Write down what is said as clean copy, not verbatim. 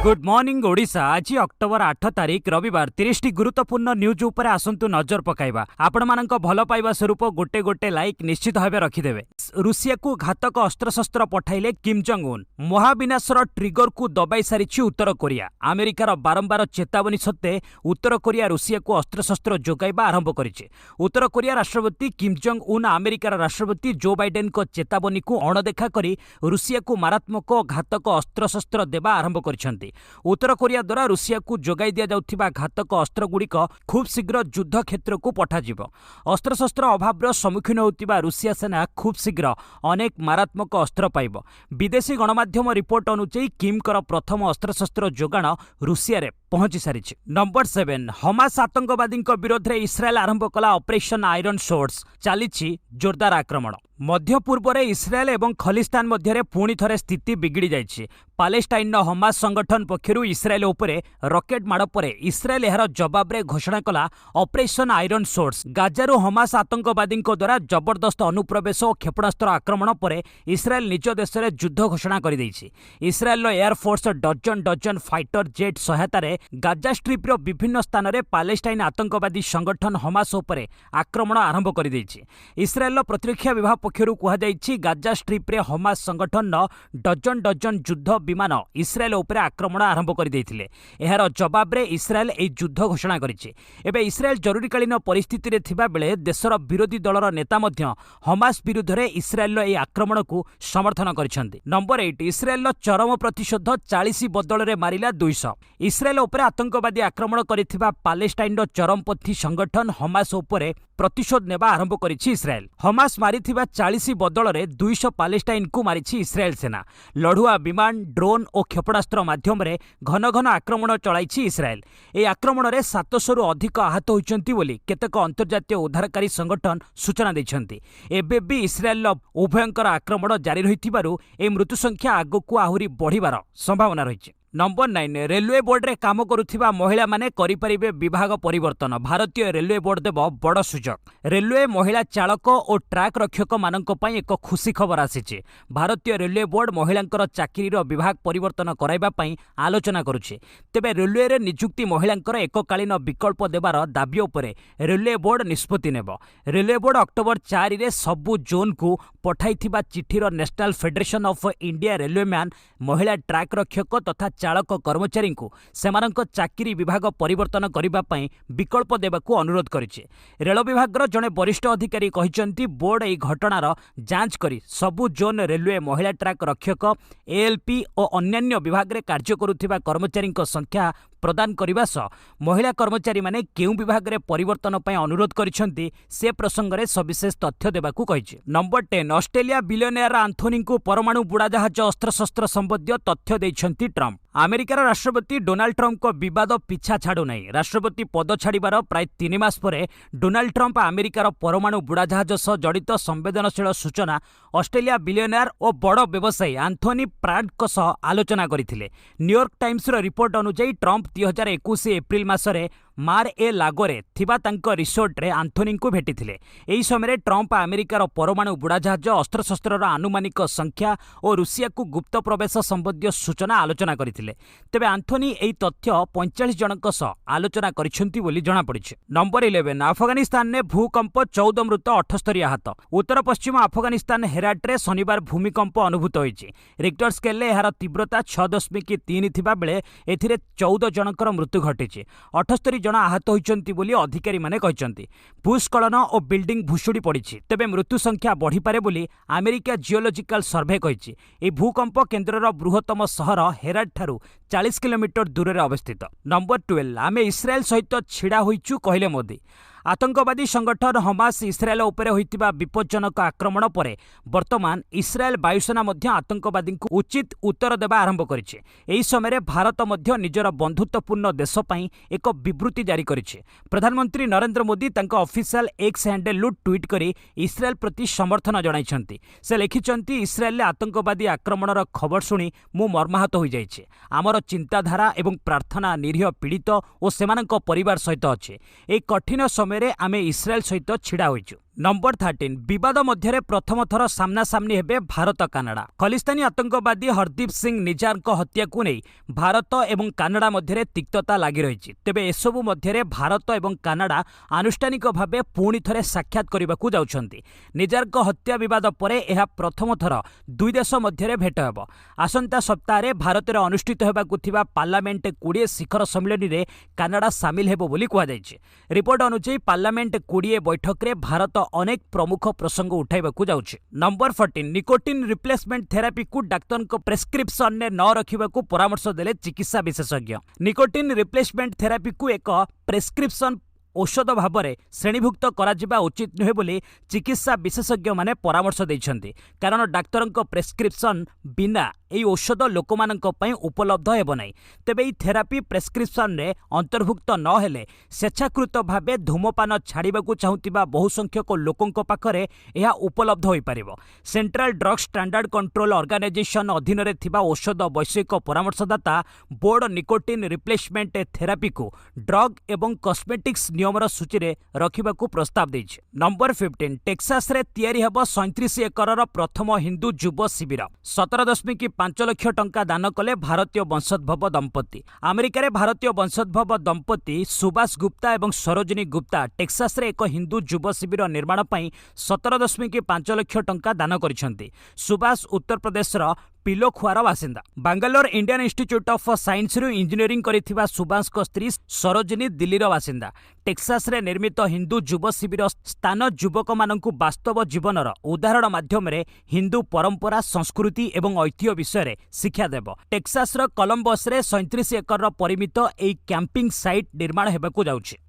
Good morning Odisha. ଆଜି October 8 ତାରିଖ, ରବିବାର। 30ଟି ଗୁରୁତ୍ୱପୂର୍ଣ୍ଣ ନ୍ୟୁଜ୍ ଉପରେ ଆସନ୍ତୁ ନଜର ପକାଇବା। ଆପଣମାନଙ୍କ ଭଲ ପାଇବା ସ୍ୱରୂପ ଗୋଟେ ଗୋଟେ ଲାଇକ୍ ନିଶ୍ଚିତ ଭାବେ ରଖିଦେବେ। ରୁଷିଆକୁ ଘାତକ ଅସ୍ତ୍ରଶସ୍ତ୍ର ପଠାଇଲେ କିମ୍ ଜଙ୍ଗ ଉନ୍। ମହାବିନାଶର ଟ୍ରିଗରକୁ ଦବାଇ ସାରିଛି ଉତ୍ତର କୋରିଆ। ଆମେରିକାର ବାରମ୍ବାର ଚେତାବନୀ ସତ୍ତ୍ୱେ ଉତ୍ତର କୋରିଆ ରୁଷିଆକୁ ଅସ୍ତ୍ରଶସ୍ତ୍ର ଯୋଗାଇବା ଆରମ୍ଭ କରିଛି। ଉତ୍ତର କୋରିଆ ରାଷ୍ଟ୍ରପତି କିମ୍ ଜଙ୍ଗ ଉନ୍ ଆମେରିକାର ରାଷ୍ଟ୍ରପତି ଜୋ ବାଇଡେନଙ୍କ ଚେତାବନୀକୁ ଅଣଦେଖା କରି ରୁଷିଆକୁ ମାରାତ୍ମକ ଓ ଘାତକ ଅସ୍ତ୍ରଶସ୍ତ୍ର ଦେବା ଆରମ୍ଭ କରିଛନ୍ତି। ଉତ୍ତର କୋରିଆ ଦ୍ୱାରା ରୁଷିଆକୁ ଯୋଗାଇ ଦିଆଯାଉଥିବା ଘାତକ ଅସ୍ତ୍ରଗୁଡ଼ିକ ଖୁବ୍ ଶୀଘ୍ର ଯୁଦ୍ଧ କ୍ଷେତ୍ରକୁ ପଠାଯିବ। ଅସ୍ତ୍ରଶସ୍ତ୍ର ଅଭାବର ସମ୍ମୁଖୀନ ହେଉଥିବା ରୁଷିଆ ସେନା ଖୁବ୍ ଶୀଘ୍ର ଅନେକ ମାରାତ୍ମକ ଅସ୍ତ୍ର ପାଇବ। ବିଦେଶୀ ଗଣମାଧ୍ୟମ ରିପୋର୍ଟ ଅନୁଯାୟୀ, କିମ୍ଙ୍କର ପ୍ରଥମ ଅସ୍ତ୍ରଶସ୍ତ୍ର ଯୋଗାଣ ରୁଷିଆରେ ପହଞ୍ଚି ସାରିଛି। ନମ୍ବର 7, ହମାସ ଆତଙ୍କବାଦୀଙ୍କ ବିରୋଧରେ ଇସ୍ରାଏଲ ଆରମ୍ଭ କଲା ଅପରେସନ ଆଇରନ୍ ସୋର୍ଡସ୍। ଚାଲିଛି ଜୋରଦାର ଆକ୍ରମଣ। ମଧ୍ୟ ପୂର୍ବରେ ଇସ୍ରାଏଲ ଏବଂ ଖଲିସ୍ତାନ ମଧ୍ୟରେ ପୁଣି ଥରେ ସ୍ଥିତି ବିଗିଡ଼ି ଯାଇଛି। ପାଲେଷ୍ଟାଇନର ହମାସ ସଂଗଠନ ପକ୍ଷରୁ ଇସ୍ରାଏଲ ଉପରେ ରକେଟ୍ ମାଡ଼ ପରେ ଇସ୍ରାଏଲ ଏହାର ଜବାବରେ ଘୋଷଣା କଲା ଅପରେସନ ଆଇରନ୍ ସୋର୍ଡସ୍। ଗାଜାରୁ ହମାସ ଆତଙ୍କବାଦୀଙ୍କ ଦ୍ୱାରା ଜବରଦସ୍ତ ଅନୁପ୍ରବେଶ ଓ କ୍ଷେପଣାସ୍ତ୍ର ଆକ୍ରମଣ ପରେ ଇସ୍ରାଏଲ ନିଜ ଦେଶରେ ଯୁଦ୍ଧ ଘୋଷଣା କରିଦେଇଛି। ଇସ୍ରାଏଲର air force dozen dozen fighter jet ସହାୟତାରେ ଗାଜା ଷ୍ଟ୍ରିପ୍ର ବିଭିନ୍ନ ସ୍ଥାନରେ ପାଲେଷ୍ଟାଇନ ଆତଙ୍କବାଦୀ ସଂଗଠନ ହମାସ ଉପରେ ଆକ୍ରମଣ ଆରମ୍ଭ କରିଦେଇଛି। ଇସ୍ରାଏଲର ପ୍ରତିରକ୍ଷା ବିଭାଗ ପକ୍ଷରୁ କୁହାଯାଇଛି, ଗାଜା ଷ୍ଟ୍ରିପ୍ରେ ହମାସ ସଂଗଠନର ଡଜନ ଡଜନ ଯୁଦ୍ଧ ବିମାନ ଇସ୍ରାଏଲ ଉପରେ ଆକ୍ରମଣ ଆରମ୍ଭ କରିଦେଇଥିଲେ। ଏହାର ଜବାବରେ ଇସ୍ରାଏଲ ଏହି ଯୁଦ୍ଧ ଘୋଷଣା କରିଛି। ଏବେ ଇସ୍ରାଏଲ ଜରୁରୀକାଳୀନ ପରିସ୍ଥିତିରେ ଥିବାବେଳେ ଦେଶର ବିରୋଧୀ ଦଳର ନେତା ମଧ୍ୟ ହମାସ ବିରୁଦ୍ଧରେ ଇସ୍ରାଏଲର ଏହି ଆକ୍ରମଣକୁ ସମର୍ଥନ କରିଛନ୍ତି। ନମ୍ବର 8, ଇସ୍ରାଏଲର ଚରମ ପ୍ରତିଶୋଧ, 40 ବଦଳରେ ମାରିଲା 200। ଇସ୍ରାଏଲ ଉପରେ ଆତଙ୍କବାଦୀ ଆକ୍ରମଣ କରିଥିବା ପାଲେଷ୍ଟାଇନର ଚରମପନ୍ଥୀ ସଂଗଠନ ହମାସ ଉପରେ ପ୍ରତିଶୋଧ ନେବା ଆରମ୍ଭ କରିଛି ଇସ୍ରାଏଲ। ହମାସ ମାରିଥିବା 40 ବଦଳରେ 200 ପାଲେଷ୍ଟାଇନକୁ ମାରିଛି ଇସ୍ରାଏଲ ସେନା। ଲଢୁଆ ବିମାନ, ଡ୍ରୋନ୍ ଓ କ୍ଷେପଣାସ୍ତ୍ର ମାଧ୍ୟମରେ ଘନ ଘନ ଆକ୍ରମଣ ଚଳାଇଛି ଇସ୍ରାଏଲ। ଏହି ଆକ୍ରମଣରେ 700ରୁ ଅଧିକ ଆହତ ହୋଇଛନ୍ତି ବୋଲି କେତେକ ଅନ୍ତର୍ଜାତୀୟ ଉଦ୍ଧାରକାରୀ ସଂଗଠନ ସୂଚନା ଦେଇଛନ୍ତି। ଏବେ ବି ଇସ୍ରାଏଲର ଭୟଙ୍କର ଆକ୍ରମଣ ଜାରି ରହିଥିବାରୁ ଏହି ମୃତ୍ୟୁ ସଂଖ୍ୟା ଆଗକୁ ଆହୁରି ବଢ଼ିବାର ସମ୍ଭାବନା ରହିଛି। ନମ୍ବର 9, ରେଲୱେ ବୋର୍ଡରେ କାମ କରୁଥିବା ମହିଳାମାନେ କରିପାରିବେ ବିଭାଗ ପରିବର୍ତ୍ତନ। ଭାରତୀୟ ରେଲୱେ ବୋର୍ଡ ଦେବ ବଡ଼ ସୁଯୋଗ। ରେଲୱେ ମହିଳା ଚାଳକ ଓ ଟ୍ରାକ୍ ରକ୍ଷକମାନଙ୍କ ପାଇଁ ଏକ ଖୁସି ଖବର ଆସିଛି। ଭାରତୀୟ ରେଲୱେ ବୋର୍ଡ ମହିଳାଙ୍କର ଚାକିରିର ବିଭାଗ ପରିବର୍ତ୍ତନ କରାଇବା ପାଇଁ ଆଲୋଚନା କରୁଛି। ତେବେ ରେଲୱେରେ ନିଯୁକ୍ତି ମହିଳାଙ୍କର ଏକକାଳୀନ ବିକଳ୍ପ ଦେବାର ଦାବି ଉପରେ ରେଲୱେ ବୋର୍ଡ ନିଷ୍ପତ୍ତି ନେବ। ରେଲୱେ ବୋର୍ଡ ଅକ୍ଟୋବର 4ରେ ସବୁ ଜୋନ୍କୁ ପଠାଇଥିବା ଚିଠିର ନ୍ୟାସନାଲ ଫେଡେରେସନ ଅଫ୍ ଇଣ୍ଡିଆ ରେଲୱେମ୍ୟାନ୍ ମହିଳା ଟ୍ରାକ୍ ରକ୍ଷକ ତଥା ଚାଳକ କର୍ମଚାରୀଙ୍କୁ ସେମାନଙ୍କ ଚାକିରି ବିଭାଗ ପରିବର୍ତ୍ତନ କରିବା ପାଇଁ ବିକଳ୍ପ ଦେବାକୁ ଅନୁରୋଧ କରିଛି। ରେଳ ବିଭାଗର ଜଣେ ବରିଷ୍ଠ ଅଧିକାରୀ କହିଛନ୍ତି, ବୋର୍ଡ ଏହି ଘଟଣାର ଯାଞ୍ଚ କରି ସବୁ ଜୋନ୍ ରେଲୱେ ମହିଳା ଟ୍ରାକ୍ ରକ୍ଷକ, ଏଏଲ୍ପି ଓ ଅନ୍ୟାନ୍ୟ ବିଭାଗରେ କାର୍ଯ୍ୟ କରୁଥିବା କର୍ମଚାରୀଙ୍କ ସଂଖ୍ୟା ପ୍ରଦାନ କରିବା ସହ ମହିଳା କର୍ମଚାରୀମାନେ କେଉଁ ବିଭାଗରେ ପରିବର୍ତ୍ତନ ପାଇଁ ଅନୁରୋଧ କରିଛନ୍ତି, ସେ ପ୍ରସଙ୍ଗରେ ସବିଶେଷ ତଥ୍ୟ ଦେବାକୁ କହିଛି। ନମ୍ବର 10, ଅଷ୍ଟ୍ରେଲିଆ ବିଲିୟନେୟାର ଆନ୍ଥୋନିଙ୍କୁ ପରମାଣୁ ବୁଡ଼ାଜାହାଜ ଅସ୍ତ୍ରଶସ୍ତ୍ର ସମ୍ବନ୍ଧୀୟ ତଥ୍ୟ ଦେଇଛନ୍ତି ଟ୍ରମ୍ପ। ଆମେରିକାର ରାଷ୍ଟ୍ରପତି ଡୋନାଲ୍ଡ ଟ୍ରମ୍ପଙ୍କ ବିବାଦ ପିଛା ଛାଡ଼ୁନାହିଁ। ରାଷ୍ଟ୍ରପତି ପଦ ଛାଡ଼ିବାର ପ୍ରାୟ 3 ମାସ ପରେ ଡୋନାଲ୍ଡ ଟ୍ରମ୍ପ ଆମେରିକାର ପରମାଣୁ ବୁଡ଼ାଜାହାଜ ସହ ଜଡ଼ିତ ସମ୍ବେଦନଶୀଳ ସୂଚନା ଅଷ୍ଟ୍ରେଲିଆ ବିଲିୟନେୟାର ଓ ବଡ଼ ବ୍ୟବସାୟୀ ଆନ୍ଥୋନି ପ୍ରାଟ୍ଙ୍କ ସହ ଆଲୋଚନା କରିଥିଲେ। ନ୍ୟୁୟର୍କ ଟାଇମ୍ସର ରିପୋର୍ଟ ଅନୁଯାୟୀ, ଟ୍ରମ୍ପ 2021 ଏପ୍ରିଲ ମାସରେ ମାର ଏ ଲାଗୋରେ ଥିବା ତାଙ୍କ ରିସୋର୍ଟରେ ଆନ୍ଥୋନିଙ୍କୁ ଭେଟିଥିଲେ। ଏହି ସମୟରେ ଟ୍ରମ୍ପ ଆମେରିକାର ପରମାଣୁ ବୁଡ଼ାଜାହାଜ ଅସ୍ତ୍ରଶସ୍ତ୍ରର ଆନୁମାନିକ ସଂଖ୍ୟା ଓ ରୁଷିଆକୁ ଗୁପ୍ତ ପ୍ରବେଶ ସମ୍ବନ୍ଧୀୟ ସୂଚନା ଆଲୋଚନା କରିଥିଲେ। ତେବେ ଆନ୍ଥୋନି ଏହି ତଥ୍ୟ 45 ଜଣଙ୍କ ସହ ଆଲୋଚନା କରିଛନ୍ତି ବୋଲି ଜଣାପଡ଼ିଛି। ନମ୍ବର 11, ଆଫଗାନିସ୍ତାନରେ ଭୂକମ୍ପ, 14 ମୃତ, 78 ଆହତ। ଉତ୍ତର ପଶ୍ଚିମ ଆଫଗାନିସ୍ତାନ ହେରାଟରେ ଶନିବାର ଭୂମିକମ୍ପ ଅନୁଭୂତ ହୋଇଛି। ରିକ୍ଟର ସ୍କେଲରେ ଏହାର ତୀବ୍ରତା 6.3 ଥିବାବେଳେ ଏଥିରେ 14 ଜଣଙ୍କର ମୃତ୍ୟୁ ଘଟିଛି। 78 ଜଣ ଆହତ ହୋଇଛନ୍ତି ବୋଲି ଅଧିକାରୀମାନେ କହିଛନ୍ତି। ଭୂସ୍ଖଳନ ଓ ବିଲ୍ଡିଂ ଭୁଶୁଡ଼ି ପଡ଼ିଛି। ତେବେ ମୃତ୍ୟୁ ସଂଖ୍ୟା ବଢ଼ିପାରେ ବୋଲି ଆମେରିକା ଜିଓଲୋଜିକାଲ ସର୍ଭେ କହିଛି। ଏହି ଭୂକମ୍ପ କେନ୍ଦ୍ରର ବୃହତ୍ତମ ସହର ହେରାଟ ଠାରୁ 40 କିଲୋମିଟର ଦୂରରେ ଅବସ୍ଥିତ। ନମ୍ବର 12, ଆମେ ଇସ୍ରାଏଲ ସହିତ ଛିଡ଼ା ହୋଇଛୁ, କହିଲେ ମୋଦି। ଆତଙ୍କବାଦୀ ସଂଗଠନ ହମାସ ଇସ୍ରାଏଲ ଉପରେ ହୋଇଥିବା ବିପଜ୍ଜନକ ଆକ୍ରମଣ ପରେ ବର୍ତ୍ତମାନ ଇସ୍ରାଏଲ ବାୟୁସେନା ମଧ୍ୟ ଆତଙ୍କବାଦୀଙ୍କୁ ଉଚିତ ଉତ୍ତର ଦେବା ଆରମ୍ଭ କରିଛି। ଏହି ସମୟରେ ଭାରତ ମଧ୍ୟ ନିଜର ବନ୍ଧୁତ୍ୱପୂର୍ଣ୍ଣ ଦେଶ ପାଇଁ ଏକ ବିବୃତ୍ତି ଜାରି କରିଛି। ପ୍ରଧାନମନ୍ତ୍ରୀ ନରେନ୍ଦ୍ର ମୋଦି ତାଙ୍କ ଅଫିସିଆଲ ଏକ୍ସ ହ୍ୟାଣ୍ଡେଲରୁ ଟ୍ୱିଟ୍ କରି ଇସ୍ରାଏଲ ପ୍ରତି ସମର୍ଥନ ଜଣାଇଛନ୍ତି। ସେ ଲେଖିଛନ୍ତି, ଇସ୍ରାଏଲରେ ଆତଙ୍କବାଦୀ ଆକ୍ରମଣର ଖବର ଶୁଣି ମୁଁ ମର୍ମାହତ ହୋଇଯାଇଛି। ଆମର ଚିନ୍ତାଧାରା ଏବଂ ପ୍ରାର୍ଥନା ନିରୀହ ପୀଡ଼ିତ ଓ ସେମାନଙ୍କ ପରିବାର ସହିତ ଅଛି। ଏହି କଠିନ ସମୟରେ ଆମେ ଇସ୍ରାଏଲ ସହିତ ଛିଡ଼ା ହୋଇଛୁ। ନମ୍ବର 13। ବିବାଦ ମଧ୍ୟରେ ପ୍ରଥମ ଥର ସାମ୍ନାସାମ୍ନି ହେବେ ଭାରତ କାନାଡା। ଖଲିସ୍ତାନୀ ଆତଙ୍କବାଦୀ ହରଦୀପ ସିଂ ନିଜାରଙ୍କ ହତ୍ୟାକୁ ନେଇ ଭାରତ ଏବଂ କାନାଡା ମଧ୍ୟରେ ତିକ୍ତତା ଲାଗି ରହିଛି। ତେବେ ଏସବୁ ମଧ୍ୟରେ ଭାରତ ଏବଂ କାନାଡା ଆନୁଷ୍ଠାନିକ ଭାବେ ପୁଣି ଥରେ ସାକ୍ଷାତ କରିବାକୁ ଯାଉଛନ୍ତି। ନିଜାରଙ୍କ ହତ୍ୟା ବିବାଦ ପରେ ଏହା ପ୍ରଥମ ଥର ଦୁଇ ଦେଶ ମଧ୍ୟରେ ଭେଟ ହେବ। ଆସନ୍ତା ସପ୍ତାହରେ ଭାରତରେ ଅନୁଷ୍ଠିତ ହେବାକୁ ଥିବା ପାର୍ଲାମେଣ୍ଟ 20 ଶିଖର ସମ୍ମିଳନୀରେ କାନାଡା ସାମିଲ ହେବ ବୋଲି କୁହାଯାଇଛି। ରିପୋର୍ଟ ଅନୁଯାୟୀ, ପାର୍ଲାମେଣ୍ଟ 20 ବୈଠକରେ ଭାରତ ଅନେକ ପ୍ରମୁଖ ପ୍ରସଙ୍ଗ ଉଠାଇବାକୁ ଯାଉଛି। ନମ୍ବର 14। ନିକୋଟିନ୍ ରିପ୍ଲେସମେଣ୍ଟ ଥେରାପିକୁ ଡାକ୍ତରଙ୍କ ପ୍ରେସ୍କ୍ରିପସନରେ ନ ରଖିବାକୁ ପରାମର୍ଶ ଦେଲେ ଚିକିତ୍ସା ବିଶେଷଜ୍ଞ। ନିକୋଟିନ୍ ରିପ୍ଲେସମେଣ୍ଟ ଥେରାପିକୁ ଏକ ପ୍ରେସ୍କ୍ରିପସନ୍ ଔଷଧ ଭାବରେ ଶ୍ରେଣୀଭୁକ୍ତ କରାଯିବା ଉଚିତ ନୁହେଁ ବୋଲି ଚିକିତ୍ସା ବିଶେଷଜ୍ଞମାନେ ପରାମର୍ଶ ଦେଇଛନ୍ତି। କାରଣ ଡାକ୍ତରଙ୍କ ପ୍ରେସ୍କ୍ରିପସନ୍ ବିନା ଏହି ଔଷଧ ଲୋକମାନଙ୍କ ପାଇଁ ଉପଲବ୍ଧ ହେବ ନାହିଁ। ତେବେ ଏହି ଥେରାପି ପ୍ରେସ୍କ୍ରିପସନରେ ଅନ୍ତର୍ଭୁକ୍ତ ନ ହେଲେ ସ୍ୱେଚ୍ଛାକୃତ ଭାବେ ଧୂମପାନ ଛାଡ଼ିବାକୁ ଚାହୁଁଥିବା ବହୁ ସଂଖ୍ୟକ ଲୋକଙ୍କ ପାଖରେ ଏହା ଉପଲବ୍ଧ ହୋଇପାରିବ। Central drug standard control organisation ଅଧୀନରେ ଥିବା ଔଷଧ ବୈଷୟିକ ପରାମର୍ଶଦାତା ବୋର୍ଡ ନିକୋଟିନ୍ ରିପ୍ଲେସମେଣ୍ଟ ଥେରାପିକୁ ଡ୍ରଗ୍ ଏବଂ କସ୍ମେଟିକ୍ସ ନିୟମର ସୂଚୀରେ ରଖିବାକୁ ପ୍ରସ୍ତାବ ଦେଇଛି। ନମ୍ବର 15। ଟେକ୍ସାସରେ ତିଆରି ହେବ 37 ଏକରର ପ୍ରଥମ ହିନ୍ଦୁ ଯୁବ ଶିବିର। 17.5 ଲକ୍ଷ ଟଙ୍କା ଦାନ କଲେ ଭାରତୀୟ ବଂଶୋଦ୍ଭବ ଦମ୍ପତି। ଆମେରିକାରେ ଭାରତୀୟ ବଂଶୋଦ୍ଭବ ଦମ୍ପତି ସୁଭାଷ ଗୁପ୍ତା ଏବଂ ସରୋଜିନୀ ଗୁପ୍ତା ଟେକ୍ସାସରେ ଏକ ହିନ୍ଦୁ ଯୁବ ଶିବିର ନିର୍ମାଣ ପାଇଁ 17.5 ଲକ୍ଷ ଟଙ୍କା ଦାନ କରିଛନ୍ତି। ସୁଭାଷ ଉତ୍ତରପ୍ରଦେଶର ପିଲୋଖୁଆର ବାସିନ୍ଦା। ବାଙ୍ଗାଲୋର ଇଣ୍ଡିଆନ୍ ଇନଷ୍ଟିଚ୍ୟୁଟ୍ ଅଫ୍ ସାଇନ୍ସରୁ ଇଞ୍ଜିନିୟରିଂ କରିଥିବା ସୁଭାଷଙ୍କ ସ୍ତ୍ରୀ ସରୋଜିନୀ ଦିଲ୍ଲୀର ବାସିନ୍ଦା। ଟେକ୍ସାସରେ ନିର୍ମିତ ହିନ୍ଦୁ ଯୁବ ଶିବିର ସ୍ଥାନ ଯୁବକମାନଙ୍କୁ ବାସ୍ତବ ଜୀବନର ଉଦାହରଣ ମାଧ୍ୟମରେ ହିନ୍ଦୁ ପରମ୍ପରା, ସଂସ୍କୃତି ଏବଂ ଐତିହ୍ୟ ବିଷୟରେ ଶିକ୍ଷା ଦେବ। ଟେକ୍ସାସର କଲମ୍ବସରେ 37 ଏକରର ପରିମିତ ଏହି କ୍ୟାମ୍ପିଂ ସାଇଟ୍ ନିର୍ମାଣ ହେବାକୁ ଯାଉଛି।